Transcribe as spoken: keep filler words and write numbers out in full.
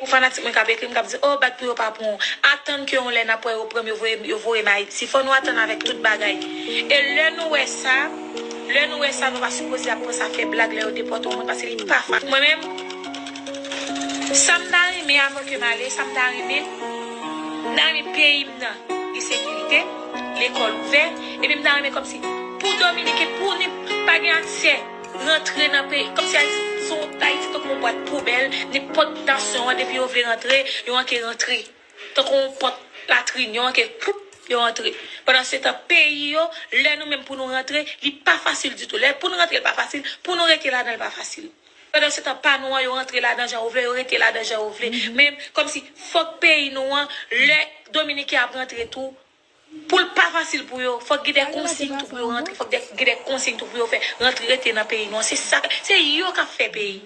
Fanatik mwen k ap ekri m, k ap di, "Oh, bat pou yo pa pran w." Atann ke yon lè n ap wè yo pran m, yo voye, yo voye m Ayiti. Fò nou atann avèk tout bagay. E lè nou wè sa, lè nou wè sa, nou pa sipoze ap pran sa fè blag lè yo depòte yon moun, paske li pa fasil. Mwen menm, sa m ta renmen avan ke m ale, sa m ta renmen, m ta renmen peyi m nan gen sekirite, lekòl ouvè, epi m ta renmen kòmsi pou Dominiken, pou ni pa gen aksè rantre nan peyi, kòmsi Ayiti, se yon, Ayiti tankou yon bwat poubèl, nenpòt nasyon an, depi yo vle rantre, yo anke rantre. Tankou yon pòt latrin, yo anke, poup, yo rantre. Pandan se tan, peyi yo, lè nou menm pou nou rantre, li pa fasil ditou. Lè pou nou rantre, li pa fasil, pou nou rete ladan, li pa fasil. Pandan se tan, pa nou an, yo rantre ladan jan yo vle, yo rete ladan jan yo vle. Men, kòmsi, fòk peyi nou an, lè Dominiken ap rantre tou, pou l pa fasil pou yo, fòk gen de konsign tou pou yo rantre, fòk de, gen de konsign tou pou yo fè rantre, rete nan peyi nou an. Se sa, se yo k ap fè peyi.